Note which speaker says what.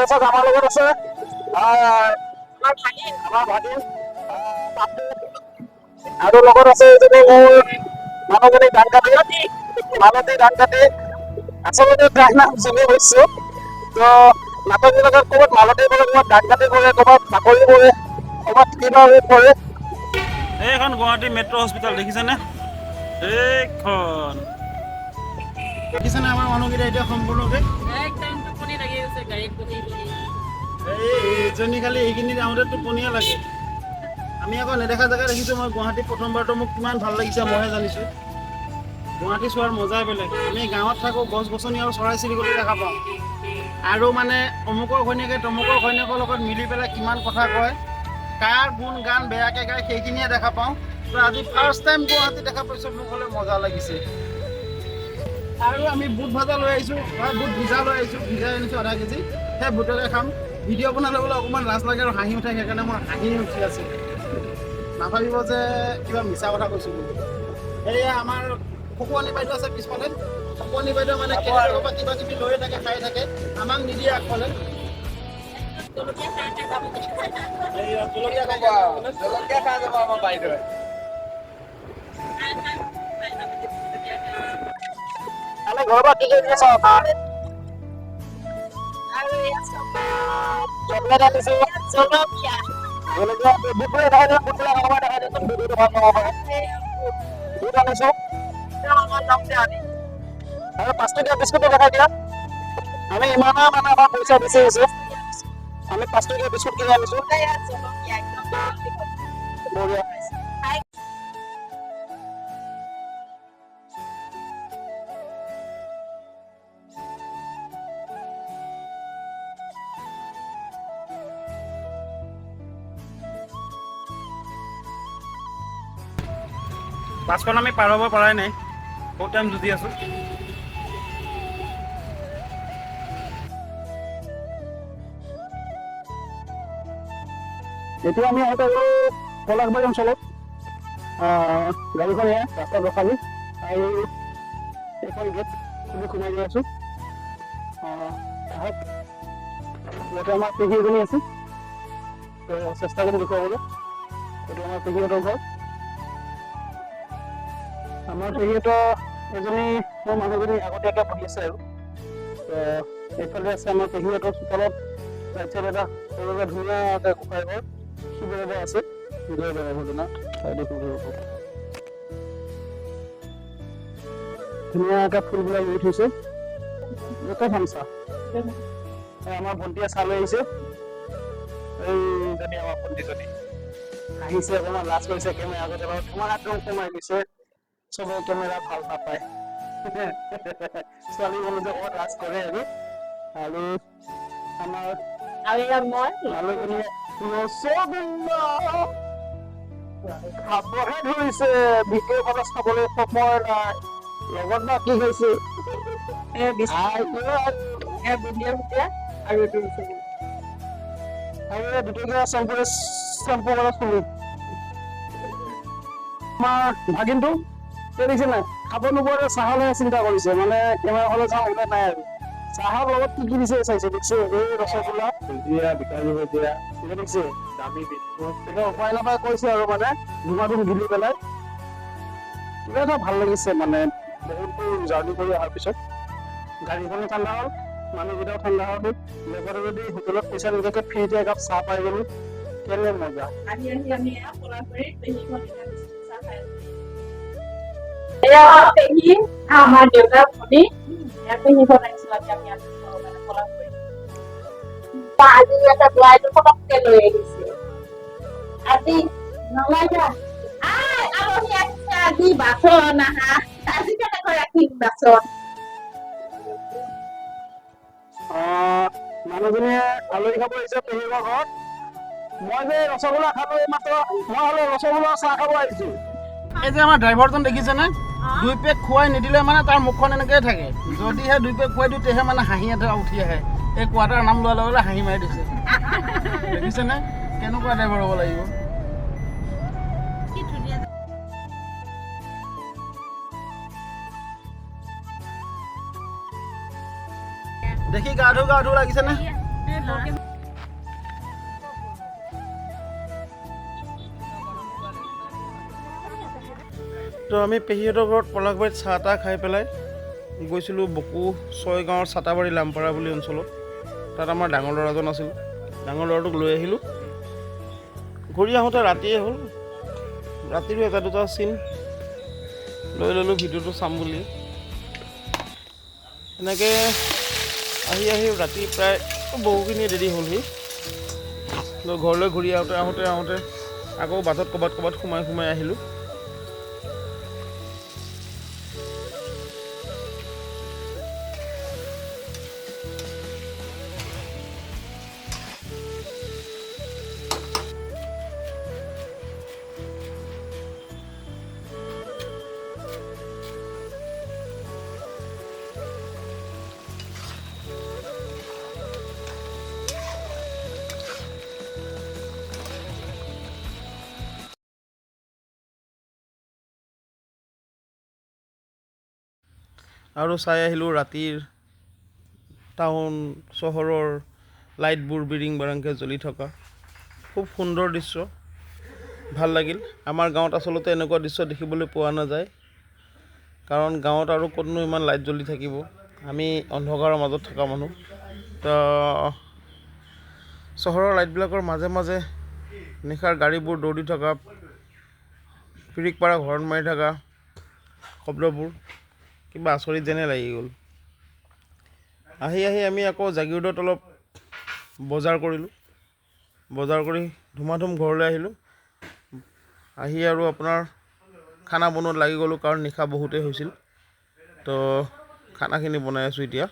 Speaker 1: এতিয়া চাওক, আমাৰ লগত আছে আমাৰ ভাগিন পাপু আৰু লগত আছে এজনী মোৰ মানুহজনী ধান কাটি, মালতী ধান কাটি। আচলতে তাইৰ নাম জুনি হৈছো। তো নাটকবিলাকত ক'ৰবাত মালতী পৰে, ক'ৰবাত ধান কাটি পৰে, ক'ৰবাত বাকৰি পৰে, ক'ৰবাত কিবা পৰে।
Speaker 2: এইখন গুৱাহাটী মেট্ৰ' হস্পিটেল দেখিছেনে? এইখন দেখিছেনে আমাৰ মানুহকেইটা এতিয়া সম্পূৰ্ণকে?
Speaker 3: একদম টোপনি লাগি গৈছে গাড়ীত বহি বহি।
Speaker 2: এই এইজনী খালি এইখিনি যাওঁতে টোপনিয়ে লাগে। আমি আকৌ নেদেখা জেগা দেখিছোঁ। মই গুৱাহাটী প্ৰথমবাৰতো মোক কিমান ভাল লাগিছে মইহে জানিছোঁ। গুৱাহাটী চোৱাৰ মজাই বেলেগ। আমি গাঁৱত থাকোঁ, গছ গছনি আৰু চৰাই চিৰিকটি দেখা পাওঁ আৰু মানে অমুকৰ ঘৈণীয়েকে তমুকৰ ঘৈণীয়েকৰ লগত মিলি পেলাই কিমান কথা কয়, কাৰ গুণ গান বেয়াকৈ গায়, সেইখিনিয়ে দেখা পাওঁ। তো আজি ফাৰ্ষ্ট টাইম গুৱাহাটী দেখা পাইছোঁ, মোক হ'লে মজা লাগিছে। আৰু আমি বুট ভাজা লৈ আহিছোঁ বা বুট ভিজা লৈ আহিছোঁ, ভিজাই আনিছোঁ আধা কেজি, সেই বুটকে খাম। ভিডিঅ' বনালে বোলে অকণমান লাজ লাগে আৰু হাঁহি উঠে, সেইকাৰণে মোৰ হাঁহি উঠি আছে। নাভাবিব যে কিবা মিছা কথা কৈছোঁ বুলি। সেয়া আমাৰ খকুৱানী বাইদেউ আছে পিছফালে। খকুৱানী বাইদেউ মানে কেনেকুৱা পৰা কিবা কিবি লৈয়ে থাকে, খাই থাকে, আমাক নিদিয়ে আগফালে।
Speaker 3: জলকীয়া খাই খাই যাব।
Speaker 2: এইয়া জলকীয়া খাই যাব।
Speaker 4: জলকীয়া খাই যাব আমাৰ বাইদেৱে।
Speaker 3: খাই খাই খাই যাব জলকীয়া খাই।
Speaker 1: আমি ঘৰৰ পৰা কি কি আনিছো?
Speaker 3: আৰু এয়া চব
Speaker 1: চকলেট আনিছো।
Speaker 3: জলকীয়া।
Speaker 1: জলকীয়া, বুটবিলাক দেখাই দিয়ক, বুটবিলাক অকণমান দেখাই দিয়কচোন, ভিডিঅ'টো ভাল নহ'ব পাৰে। বুট আনিছো। আৰু 5 টকীয়া বিস্কুটো দেখাই দিয়া। আমি ইমানে মানে আমাৰ পইচা বেছি হৈছে, আমি 5 টকীয়া বিস্কুট কিনি আনিছো।
Speaker 3: জলকীয়া একদম দীঘল দীঘল।
Speaker 1: বঢ়িয়া।
Speaker 3: খাই।
Speaker 2: বাছখন আমি পাৰ হ'ব পৰাই নাই, বহুত টাইম যুঁজি আছোঁ।
Speaker 1: এতিয়া আমি আহি পালোঁ পলাশবাৰী অঞ্চলত। গাড়ীখন এয়া ৰাস্তাত ৰখালো আৰু এইখন গেট খুলি সোমাই গৈ আছোঁ। আহক, ইয়াতে আমাৰ পেহী এজনী আছে, তো চেষ্টা কৰিম দেখুৱাবলৈ। এইটো আমাৰ পেহীহঁতৰ ঘৰ। আমাৰ পেহীহঁতৰ এজনী, মোৰ মানুহজনী আগতীয়াকৈ বহি আছে। আৰু তো এইফালে আছে আমাৰ পেহীহঁতৰ চোতালত ৰাইট চাইড এটা সৰুকৈ ধুনীয়াকৈ গোঁসাই ঘৰ, শিৱ বাবা আছে। জয় বাবা ভোলেনাথ। চাইডে শিৱ বাবা, ধুনীয়াকৈ ফুলবিলাক ৰুই থৈছে। ইয়াতে খাম চাহ। এই আমাৰ ভণ্টিয়ে চাহ লৈ আহিছে। এইজনী আমাৰ ভণ্টিজনী হাঁহিছে, অকণমান লাজ কৰিছে কেমেৰা আগত। এবাৰ তোমাৰ একদম সোমাই গৈছে। চবে কেমেৰা ভাল নাপায়, ছোৱালী মানুহ যে অকণমান লাজ কৰে। আৰু আমাৰ
Speaker 3: আৰু এয়া মই।
Speaker 1: মানুহজনীয়ে ৰসগোল্লা খাবহে ধৰিছে। ভিডিঅ' কলেজ খাবলৈ সময় নাই। লগত বা কি খাইছে?
Speaker 3: এ বিস্কুট, এ বুন্দিয়া ভুজিয়া আৰু এইটো ৰসগোল্লা।
Speaker 1: আৰু এই দুটকীয়া চেম্পুৰে চেম্পু কৰা চুলি আমাৰ ভাগিনটো। এই দেখিছে নাই, খাব নোপোৱাৰে চাহলৈহে চিন্তা কৰিছে। মানে কেমেৰা ফালে চাওঁ, এইবিলাক নাই। আৰু চাহৰ লগত কি কি দিছে চাইছে, দেখিছে? এই ৰসগোল্লা,
Speaker 4: ভুজিয়া, বিকাজী ভুজিয়া।
Speaker 1: এতিয়া দেখিছে?
Speaker 4: দামী বিস্কুট।
Speaker 1: এতিয়া উপায় নাপাই কৈছে আৰু মানে ধুমা ধুম গিলি পেলাই কিবা এটা ভাল লাগিছে। মানে বহুত দূৰ জাৰ্ণি কৰি অহাৰ পিছত গাড়ীখনো ঠাণ্ডা হ'ল, মানুহকেইটাও ঠাণ্ডা হ'ল, লগতে যদি হোটেলত পইচা নিদিয়াকে ফ্ৰীতে একাপ চাহ পাই গ'লো, কেনে মজা!
Speaker 3: আহি আহি আমি এয়া পলাশবাৰীত পেহী ঘৰত এতিয়া চাহ খাই আছো। এয়া আমাৰ পেহী, আমাৰ দেউতাৰ ভনী। এয়া পেহী ঘৰত আহিছো আজি আমি ইয়াত মানে পলাশবাৰীত। আজি এটা বোৱাৰীটো পটককে লৈ আহিছে আজি। নলয়, আই আলহী আহিছে আজি, বাচন আহা। আজি কেনেকৈ ৰাখিম বাচন?
Speaker 1: মানুহজনীয়ে আলহী খাব আহিছে পেহীকৰ ঘৰত। মই যে ৰসগোল্লা খালো এইমাত্ৰ, মই হ'লে ৰসগোল্লা চাহ খাব আহিছো।
Speaker 2: এই যে আমাৰ ড্ৰাইভাৰজন দেখিছেনে? দুই পেক খুৱাই নিদিলে মানে তাৰ মুখখন এনেকৈয়ে থাকে। যদিহে দুই পেক খুৱাই দিওঁ, তেহে মানে হাঁহি এটা উঠি আহে। এই কোৱাটাৰ নাম লোৱাৰ লগে লগে হাঁহি মাৰি দিছে। দেখিছেনে, কেনেকুৱা ড্ৰাইভাৰ হ'ব লাগিব?
Speaker 3: কি ধুনীয়া।
Speaker 2: দেখি গা ধু গা ধু লাগিছেনে? তো আমি পেহীহঁতৰ ঘৰত পলাশবাৰীত চাহ তাহ খাই পেলাই গৈছিলোঁ বকো ছয়গাঁৱৰ ছাতাবাৰী লামপাৰা বুলি অঞ্চলত। তাত আমাৰ ডাঙৰ ল'ৰাজন আছিল, ডাঙৰ ল'ৰাটোক লৈ আহিলোঁ। ঘূৰি আহোঁতে ৰাতিয়ে হ'ল, ৰাতিৰো এটা দুটা চিন লৈ ল'লোঁ ভিডিঅ'টো চাম বুলি। এনেকৈ আহি আহি ৰাতি প্ৰায় বহুখিনি দেৰি হ'লহি। ঘৰলৈ ঘূৰি আহোঁতে আহোঁতে আহোঁতে আকৌ বাটত ক'ৰবাত ক'ৰবাত সোমাই সোমাই আহিলোঁ। আৰু চাই আহিলোঁ ৰাতিৰ টাউন চহৰৰ লাইটবোৰ বিৰিং বাৰাংকৈ জ্বলি থকা খুব সুন্দৰ দৃশ্য, ভাল লাগিল। আমাৰ গাঁৱত আচলতে এনেকুৱা দৃশ্য দেখিবলৈ পোৱা নাযায়, কাৰণ গাঁৱত আৰু ক'তনো ইমান লাইট জ্বলি থাকিব, আমি অন্ধকাৰৰ মাজত থকা মানুহ। তো চহৰৰ লাইটবিলাকৰ মাজে মাজে নিশাৰ গাড়ীবোৰ দৌৰি থকা, পিৰিক পাৰা হৰ্ণ মাৰি থকা শব্দবোৰ কিবা আচৰিত যেনে লাগি গ'ল। আহি আহি আমি আকৌ জাগিৰোডত অলপ বজাৰ কৰিলোঁ, বজাৰ কৰি ধুমাধুম ঘৰলৈ আহিলোঁ। আহি আৰু আপোনাৰ খানা বনোৱাত লাগি গ'লোঁ, কাৰণ নিশা বহুতেই হৈছিল। তো খানাখিনি বনাই আছোঁ এতিয়া।